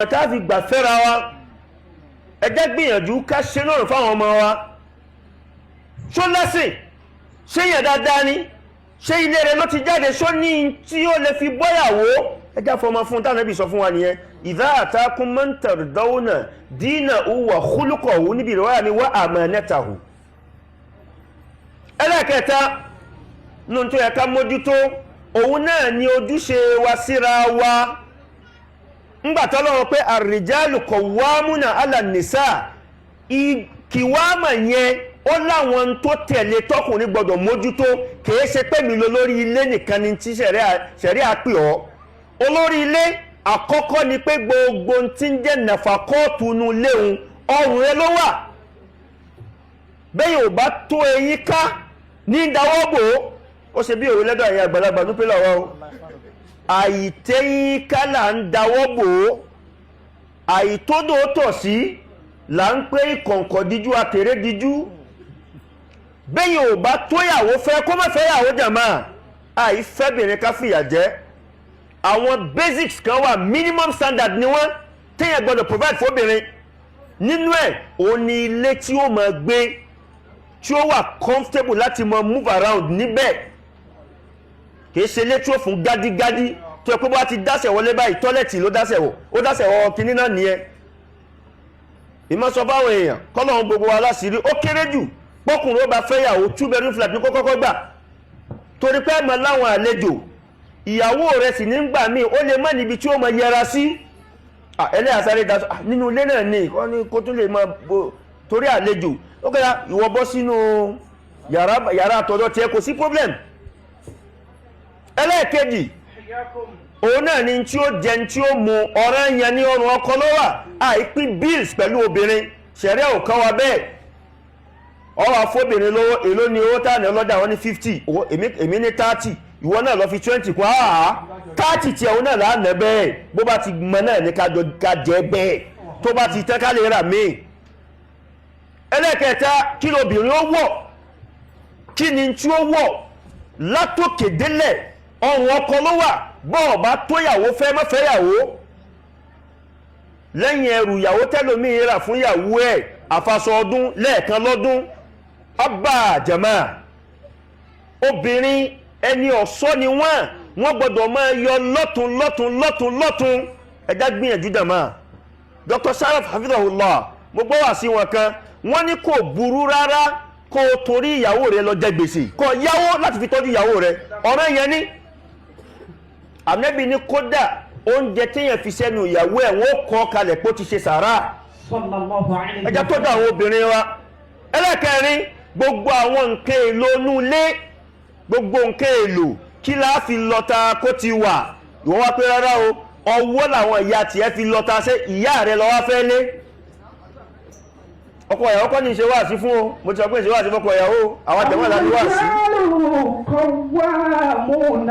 Tá a fi gbà fẹ́ra wa, ẹ jẹ́ gbìyànjú ká ṣe lọ́rùn fáwọn ọmọ wa. Ṣó lẹ́sìn? Ṣé yẹn dáadáa ni? Ṣé ilé rẹ ló ti jáde? Ṣó ní tí ó lè fi bọ́yàwó? Ẹ já fọmọ fún. Tánàbí sọ fún wa nìyẹn: "Idha atakum man tardawna dinahu wa khuluquhu", níbi ìrọ̀wáyà mi, wa amanatahu. Ẹlẹ́kẹta nínú tó yẹ ká mójútó, òun náà ni ojúṣe wa síra wa. Ńgbà tọ́lọ́wọ́ pé ar-rijalu qawwamuna ala nisa, ìkìwámà yẹn, ó láwọn tó tẹ̀lé tọkùnrin gbọ́dọ̀ mójútó. Kìí ṣe pé mi lọ lórí ilé nìkan ni tí ṣẹ̀rí àpè ọ́. Olórí ilé àkọ́kọ́ ni pé gbogbo tí ń jẹ́ nàfàkọ́ọ̀tù nu léhun, ọrùn rẹ ló wà. Bẹ́yìn ò bá tó eyín ká ní dáwọ́ bò ó, ó ṣe bí òwe lẹ́dọ̀ àyè àgbàlagbà ní pẹ́lú ọwọ́ o. Àìtẹ́yìn ká là ń dáwọ́ bò ó, àìtódò tọ̀ sí là ń pé ìkọ̀ǹkọ̀ díjú, àtẹ̀rẹ́ díjú. Bẹ́yìn ò bá tóyàwó fẹ́, kó má fẹ́yàwó. Jàmá, àìfẹ́bìnrin ká fìyà jẹ. Àwọn basics kan wà, minimum standard ni wọ́n, téèyàn gbọ́dọ̀ provide fóbìnrin. Nínú ẹ̀, òun ni ilé tí ó máa gbé, tí ó wà comfortable láti máa move around níbẹ̀. Kìí ṣe ilé tí ó fún gádígádí, tó yẹ pé bá ti dáṣẹ̀ wọlé báyìí, toilet ló dáṣẹ̀ wọ̀, ó dáṣẹ̀ wọ kinní náà nìyẹn. Ìmọ̀ sọ fáwọn èèyàn, kọ́lọ́hún gbogbo wa láṣìírí. Ó kéré jù, pọ́kùnrin ó bá fẹ́yàwó, two bedroom flat ní kọ́kọ́kọ́ gbà, torí pé ẹ̀mọ́ láwọn àlejò. Ìyàwó rẹ̀ sì nígbà míì, ó lè má níbi tí ó mọ yẹra sí. Ẹlẹ́yà sáré daṣọ nínú ilé náà ní kọ́ ní kó tún lè mọ torí àlejò. Ó kẹ́ra ìwọ bọ́ sínú yàrá, yàrá àtọ̀dọ̀ tiẹ̀, kò sí problem. Ẹlẹ́ẹ̀kejì, òun náà ni tí ó jẹun, tí ó mu. Ọ̀rẹ́ yẹn ní ọrùn ọkọ ló wà. Àìpín bills pẹ̀lú obìnrin, ṣẹ̀rẹ́ ò kọ́ wa bẹ́ẹ̀. Ọwọ́ afọ́bìnrin lówó. Èló ni owó tá ní ọlọ́dà? Wọn ní 50, èmi ní 30, ìwọ náà lọ fi 20 kún. Áhà, 30 tí ẹ̀hún náà lánàá bẹ́ẹ̀. Bó bá ti mọ náà ní kájọ ká jẹ bẹ́ẹ̀, tó bá ti tán, ká lè rà míì. Ẹlẹ́kẹta, kí lobìnrin ó wọ̀? Kí ni tí ó wọ̀ látòkè délẹ̀? Ọrùn ọkọ ló wà. Bọ́ọ̀ bá tóyàwó fẹ́, má fẹ́yàwó. Lẹ́yìn ẹrù ìyàwó tẹ́lòmíì rà fún ìyàwó ẹ̀, àfàsọ ọdún lẹ́ẹ̀kan lọ́dún. Ọba jama, obìnrin ẹni ọ̀ṣọ́ ni wọ́n. Wọ́n gbọ́dọ̀ máa yọ lọ́tún lọ́tún lọ́tún lọ́tún. Ẹjá gbìyànjú, jama. Dr. Sharaf hafidhahullah, mo gbọ́ wá sí wọn kan, wọ́n ní kò burú rárá kó o torí ìyàwó rẹ lọ jẹ gbèsè, kó o yáwó láti fi tọ́jú ìyàwó rẹ. Ọ̀rẹ́ yẹn ní ànẹ́bí ní kódà oúnjẹ téèyàn fi sẹ́nu ìyàwó ẹ̀, wọ́n kọ́ kalẹ̀ pé ó ti ṣe sàárà. Sallallahu alayhi. Ẹjá tọ́jú àwọn obìnrin wa. Ẹlẹ́kẹrin, gbogbo àwọn nǹkan èlò inú ilé, gbogbo nǹkan èlò kí la fi lọ́ta, kó ti wà. Ìwọ́n wá pé rárá o, ọwọ́ làwọn ìyá tiẹ̀ fi lọ́ta. Ṣé ìyá rẹ lọ wá fẹ́ lé? Ọkọ ìyàwó kọ́ ní ṣe wáàsí fún o. Mo ti sọ pé ṣe wáàsí fọ́kọ ìyàwó, àwọn àjẹmọ́ ìlànà wáàsí. الرجال قوامون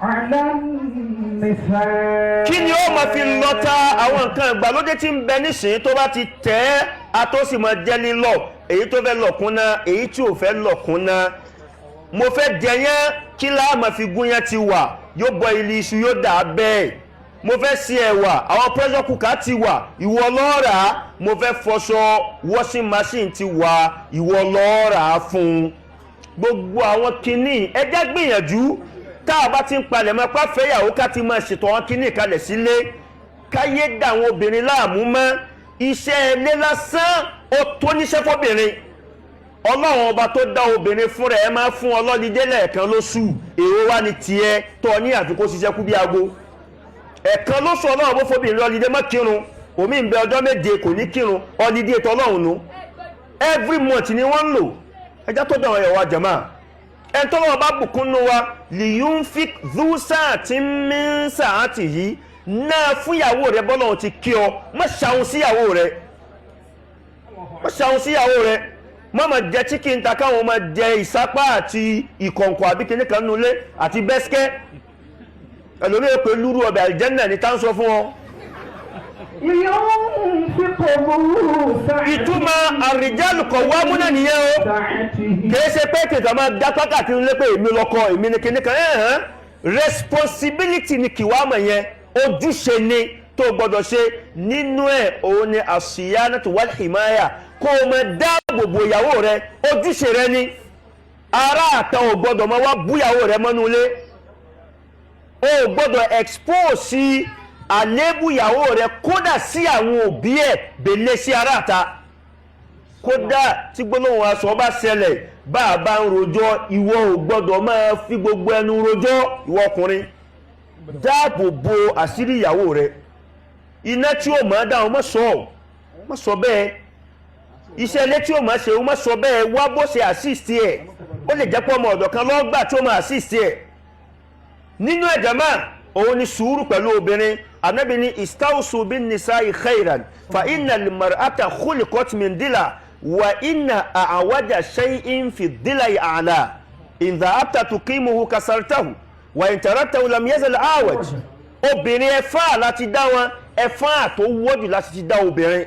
على النساء. Kí ni ó máa fi lọ́ta? Àwọn nǹkan ìgbàlódé tí ń bẹ nísìnyí, tó bá ti tẹ̀ ẹ́, a tó sì máa jẹ́ lílọ̀. Èyí tó fẹ́ lọ̀kúnná, èyí tí ò fẹ́ lọ̀kúnná. Mo fẹ́ jẹyán, kí láà máa fi gúnyán ti wà, yóò bọ ilé iṣu, yóò dà á bẹ́ẹ̀. Mo fẹ́ sí ẹ̀wà, àwọn pressure cooker ti wà, ìwọ lọ́ọ́ rà á. Mo fẹ́ fọṣọ, washing machine ti wà, ìwọ lọ́ọ́ rà á fún un. Gbogbo àwọn kinní, ẹ jẹ́ gbìyànjú, tá a bá ti ń palẹ̀ mọ́ pàfẹ́yàwó, ká ti máa ṣètò àwọn kinní kalẹ̀ sílé, káyé dà àwọn obìnrin láàmú mọ́. Iṣẹ́ ilé lásán, ó tó níṣẹ́ fóbìnrin. Ọlọ́run ọba tó dá obìnrin fúnra ẹ máa fún ọlọ́dídé lẹ́ẹ̀kan lóṣù. Èrò wa ní tiẹ̀ tó ní àfikún ṣiṣẹ́ kú bí aago ẹ̀kan lóṣù. Ọlọ́run bó fóbìnrin lọ́lídé, má kírun. Omi ń bẹ, ọjọ́ 7 kò ní kírun, ọlídé tọlọ́run nu. Every month ni wọ́n ń lò. Ẹjá tó dáwọn ẹ̀wà jẹ̀má. Ẹni tó lọ́wọ́ bá bùkún nú wa, liyunfik dhu sa'atin min sa'atihi, náà fúnyàwó rẹ bọ́lọ́run ti kí ọ. Má ṣàwọn síyàwó rẹ, má ṣàwọn síyàwó rẹ. Má má jẹ chicken ta, káwọn máa jẹ ìsápá àti ìkọ̀ǹkọ̀ àbí kíní kan nulẹ̀ àti bẹ́sikẹ́. Ẹlòmíì pé lúrú ọbẹ̀ àlìjẹ́nà ní tá ń sọ fún ọ. ينفق ذو سعة Ìtumọ̀ àrìjálù qawwamuna nìyẹn o. سعته. Kìí ṣe pé kìkà máa dá pákàtí ń lé pé èmi lọ́kọ, èmi ní kíní kan. Ẹ̀hán, responsibility ni kìwámọ̀ yẹn, ojúṣe ni. Tó o gbọ́dọ̀ ṣe nínú ẹ̀, òun ni as-siyanatu wal himaya, kó o máa dáàbò bo ìyàwó rẹ. Ojúṣe rẹ ni. Ará àtàn ò gbọ́dọ̀ máa wá búyàwó rẹ mọ́nú ilé. O ò gbọ́dọ̀ expose àléébù ìyàwó rẹ, kódà sí àwọn òbí ẹ̀, bèlè sí ará àta. Kódà tí gbólóhùn aṣọ bá ṣẹlẹ̀, bá a bá ń rojọ́, ìwọ ò gbọ́dọ̀ máa fi gbogbo ẹnu rojọ́. Ìwọ ọkùnrin, dáàbò bo àṣírí ìyàwó rẹ. Iná tí ó máa dáhùn, má sọ ọ́, má sọ bẹ́ẹ̀. Iṣẹ́ ilé tí ó máa ṣe, má sọ bẹ́ẹ̀. Wá bó ṣe assist ẹ̀. Ó lè jẹ́ pé ọmọ ọ̀dọ̀ kan lọ́gbà tí ó máa assist ẹ̀. Nínú ẹ̀jẹ̀ máa, òun ni sùúrù pẹ̀lú obìnrin. Anabi ni istawsu bin nisa'i khairan, fa inna al-mar'ata khuliqat min dila, wa inna a'waja shay'in fi dilai a'la, in dha'abta tuqimuhu kasartahu, wa in taraktahu lam yazal a'waj. Obìnrin, ẹ̀fà láti dá wọn, ẹ̀fà tó wọ́jù láti ti dá obìnrin.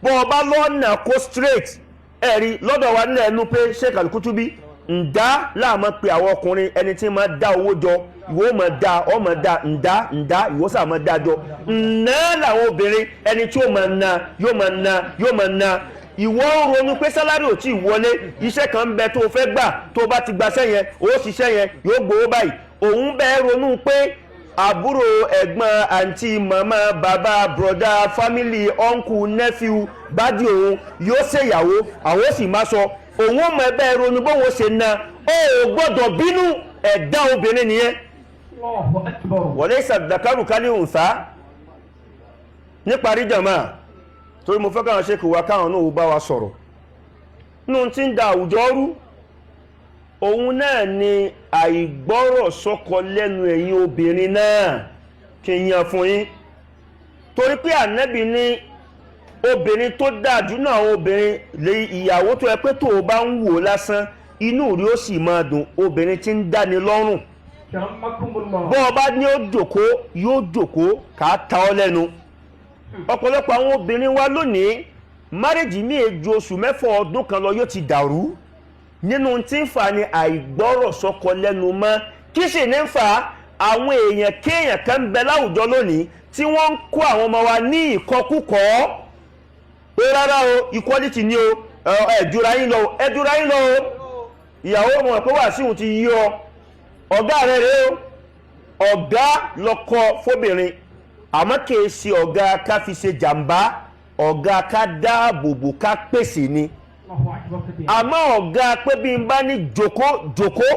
Bọ́ ọba lọ́nà kó straight, ẹ̀rí lọ́dọ̀ wa nílẹ̀ ẹnu pé Sheikh Al-Kutubi ǹdá láàmú pé àwọn ọkùnrin, ẹni tí máa dá owó jọ, ìwọ máa dá, ọ máa dá ǹdá ǹdá, ìwọ sà máa dá jọ. Ǹná làwọn obìnrin, ẹni tí ó máa na, yóò máa na, yóò máa na. Ìwọ ń ronú pé salary ò tí ì wọlé, iṣẹ́ kan ń bẹ tó o fẹ́ gbà, tó o bá ti gbaṣẹ́ yẹn, ó ṣiṣẹ́ yẹn, yóò gbowó báyìí. Òun bẹ́ẹ̀ ronú pé àbúrò, ẹ̀gbọ́n, àǹtí, màmá, bàbá, brother, family, uncle, nephew, bádìí òun yóò ṣèyàwó, àwọn ó sì máa sọ òun ó mọ ẹbẹ́ ronú bóun ó ṣe na. Ó ò gbọ́dọ̀ bínú. Ẹ̀dá obìnrin nìyẹn. Allahu akbar. Walaysa dhakaru kal untha. Níparí, jàmá, torí mo fẹ́ káwọn ṣe kò wá, káwọn náà ó bá wa sọ̀rọ̀ nínú tí ń da àwùjọ rú, òun náà ni àìgbọ́rọ̀ sọ́kọ lẹ́nu ẹ̀yin obìnrin náà. Kí n yan fún yín, torí pé Ànábì ní obìnrin tó dáa jù náà, àwọn obìnrin lè ìyàwó tó yẹ pé tó o bá ń wò lásán, inú rí ó sì máa dùn, obìnrin tí ń dáni lọ́rùn. Karamakumullah. Bọ́ ọ bá ní ó jòkó, yóò jòkó, kà á ta ọ́ lẹ́nu. Ọ̀pọ̀lọpọ̀ àwọn obìnrin wa lónìí, marriage mi ju oṣù 6, ọdún kan lọ, yóò ti dàrú. Nínú tí ń fà ní àìgbọ́rọ̀ sọ́kọ lẹ́nu mọ́. Kí sì ní ń fà? Àwọn èèyàn kéèyàn kan ń bẹ láwùjọ lónìí tí wọ́n ń kó àwọn ọmọ wa ní ìkọkúkọ pé rárá o, equality ni o, ẹ jura yín lọ o, ẹ jura yín lọ o. Ìyàwó mọ̀ pé Wàsíù ti yí ọ, ọ̀gá rẹ̀ rèé o. Ọ̀gá lọ́kọ fóbìnrin, àmọ́ kìí ṣe ọ̀gá ká fi ṣe jàǹbá. Ọ̀gá ká dáàbòbò, ká pèsè ni. Allahu akbar kabir. Àmọ́ ọ̀gá pé bí n bá ní jòkó, jòkó,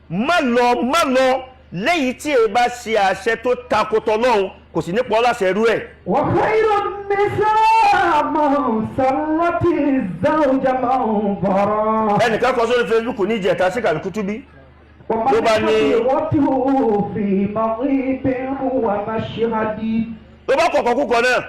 má lọ, má lọ, léyìí tí e bá ṣe àṣẹ tó takotọ lọ́hùn, kò sì ní pọ́ láṣẹ irú ẹ̀. وخير النساء من سرت الزوج منظرا. Ẹnìkan kọ sórí Facebook ní ìjẹta sí Kàlùkùtùbí ومن ló bá ní حفظته في مغيب ومشهد. Ló bá kọ̀kọ́ kúkọ náà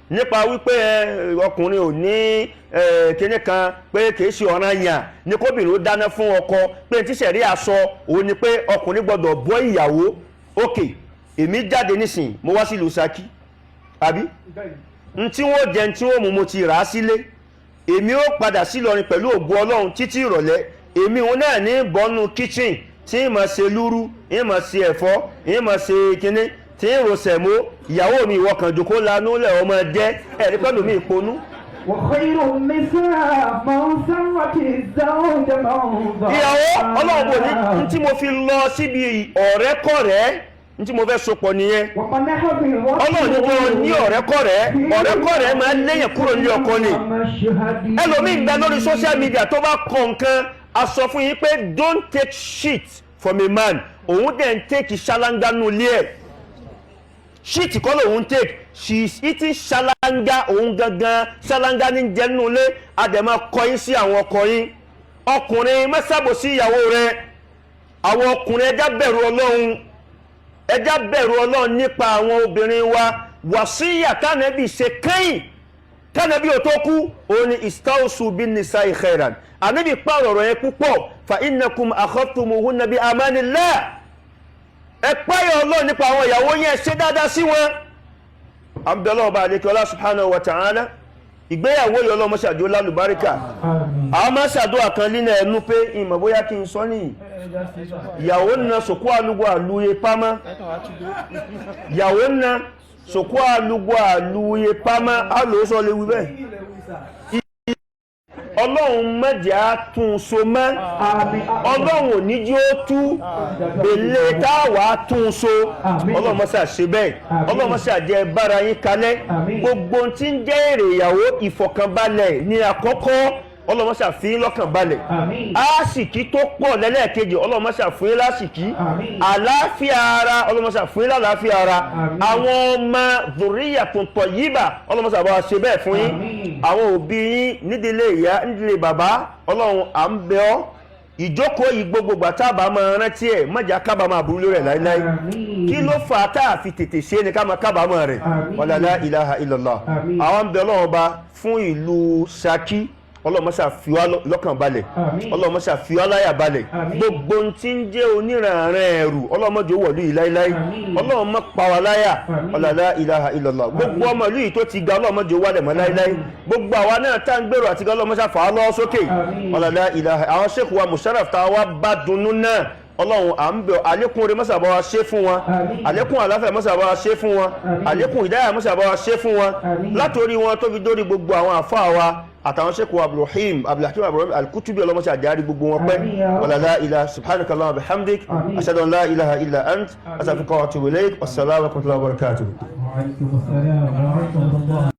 nípa wípé ẹ, ọkùnrin ò ní ẹ, kinní kan pé kìí ṣe ọ̀ràn yàn ní kóbìnrin ó dáná fún ọkọ, pé tí sẹ̀rí aṣọ òun ni pé ọkùnrin gbọ́dọ̀ bọ́ ìyàwó. Òkè èmi jáde nísìn, mo wá sílùú Ṣakí, àbí n tí wọ́n jẹ, n tí wọ́n mú, mo ti rà á sílé. Èmi ó padà sí Ìlọrin pẹ̀lú ògo Ọlọ́run títí ìrọ̀lẹ́. Èmi òun náà ní bọ́nú kitchen tí ń máa ṣe lúrú, ń máa ṣe ẹ̀fọ́, ń máa ṣe kinní, tí ń ro sẹ̀mó. Ìyàwó mi, ìwọ kàn jókòó lanú lẹ̀, ọmọ jẹ́ ẹ̀rí pẹ̀lú mi ìponú. وخير النساء من سرت الزوج منظرا. Ìyàwó Ọlọ́run bò ní tí mo fi lọ síbi ọ̀rẹ́kọ̀rẹ́ ní tí mo fẹ́ sopọ̀ nìyẹn. ومن حفظته Ọlọ́run ní kò ní ọ̀rẹ́kọ̀rẹ́. Ọ̀rẹ́kọ̀rẹ́ máa ń léyìn kúrò ní ọkọ ni. ومشهد. Ẹlòmíì ń bẹ lórí social media, tó bá kọ nǹkan, a sọ fún yín pé don't take shit from a man, òun dẹ̀ ń take ṣáláńgá nù ilé ẹ̀. Shit kọ́ lòun take, she is eating ṣáláńgá. Òun gangan ṣáláńgá ní jẹ́ nínú ilé. Àdèmọ́ kọ yín sí àwọn ọkọ yín. Ọkùnrin, mẹ́sàbò sí ìyàwó rẹ̀. Àwọn ọkùnrin, ẹja bẹ̀rù Ọlọ́run, ẹja bẹ̀rù Ọlọ́run nípa àwọn obìnrin wa. Wàsíyà tánàbí ṣe kẹ́yìn kánàbí ò tó kú, òun ni istawsu bin nisa'i khairan. Ànábì pààrọ̀ ọ̀rọ̀ yẹn púpọ̀. Fa innakum akhadtumuhunna bi amanillah. Ẹ páyọ̀ Ọlọ́run nípa àwọn ìyàwó yẹn, ṣe dáadáa sí wọn. Abdullahi ọba àlekọ́lá subhanahu wa ta'ala, ìgbéyàwó yìí, ọlọ́mọ ṣàdúró lálùbáríkà. Àwọn máa ṣàdúrà kan nínú ẹnu pé ìmọ̀ bóyá kí n sọ nìyí. Ìyàwó na sòkó àlùgbò àlùyé pamọ́, ìyàwó na Sòkó alugbo àlùyé pamọ́ àlòsọ lè wí bẹ́ẹ̀. Ọlọ́run mẹ́jẹ̀ á tún so mọ́. Àmín. Ọlọ́run ò ní jí ó tú èlé táwa tún so. Àmín. Ọlọ́run mọ́sà ṣe bẹ́ẹ̀. Àmín. Ọlọ́run mọ́sà jẹ́ bára yín kalẹ̀. Àmín. Gbogbo ohun tí ń jẹ́ èrè ìyàwó, ìfọ̀kànbalẹ̀ ní àkọ́kọ́. Ọlọ́run mọ́sà fi yín lọ́kàn balẹ̀. Àmín. Àsìkí tó pọ̀ lẹ́lẹ́ẹ̀kejì, Ọlọ́run mọ́sà fún yín lásìkí. Àmín. Àlàáfíà ara, Ọlọ́run mọ́sà fún yín lálàáfíà ara. Àmín. Àwọn ọmọ zòríyà tuntun yìí, Ọlọ́run mọ́sà bá wa ṣe bẹ́ẹ̀ fún yín. Àmín. Àwọn òbí yín nídìílé ìyá, nídìílé bàbá, Ọlọ́run à ń bẹ ọ́, ìjókòó yìí, gbogbo tá a bá máa rántí ẹ̀, má jẹ́ kábàámọ̀ àbúrú lórí ẹ̀ láíláí. Àmín. Kí ló fà á tá a fi tètè ṣe é ni ká máa kábàámọ̀ rẹ̀? Àmín. Wala la ilaha illallah. Àmín. Àwọn ń bẹ Ọlọ́run ọba fún ìlú Ṣakí. Ọlọ́run mọ́sà fi wá lọ́kàn balẹ̀. Àmín. Ọlọ́run mọ́sà fi wá láyà balẹ̀. Àmín. Gbogbo ohun tí ń jẹ́ oníranran ẹ̀rù, Ọlọ́run má jẹ́ ó wọ̀lú yìí láíláí. Àmín. Ọlọ́run má pa wá láyà. Àmín. Wala la ilaha illallah. Gbogbo ọmọ ìlú yìí tó ti ga, Ọlọ́run má jẹ́ ó wálẹ̀ mọ́ láíláí. Gbogbo àwa náà tá ń gbèrò àti ga, Ọlọ́run mọ́sà fà á lọ́wọ́ sókè. Àmín. Wala la ilaha. Àwọn sheikh wa Musharraf tá a wá bá dunnú náà, Ọlọ́run à ń bẹ̀ ọ́, àlékún oore mọ́sà bá wa ṣe fún wọn. Àmín. Àlékún àláfíà mọ́sà bá wa ṣe fún wọn. Àmín. Àlékún ìdáyà mọ́sà bá wa ṣe fún wọn. Àmín. Látòrí wọn tó fi dórí gbogbo àwọn àfáà wa àtàwọn sheikh wa Abdulrahim, Abdulhakeem Abdulrahim Alkutubi, ọlọ́mọṣẹ́ àjárí gbogbo wọn pẹ́. Àmín ya Rabbi. Wala la ilaha. Subhanaka Allahumma wa bihamdik. Àmín. Ashhadu an la ilaha illa ant, astaghfiruka wa atubu ilayk. Wassalamu alaikum wa rahmatullahi wa barakatuh. وعليكم السلام ورحمة الله.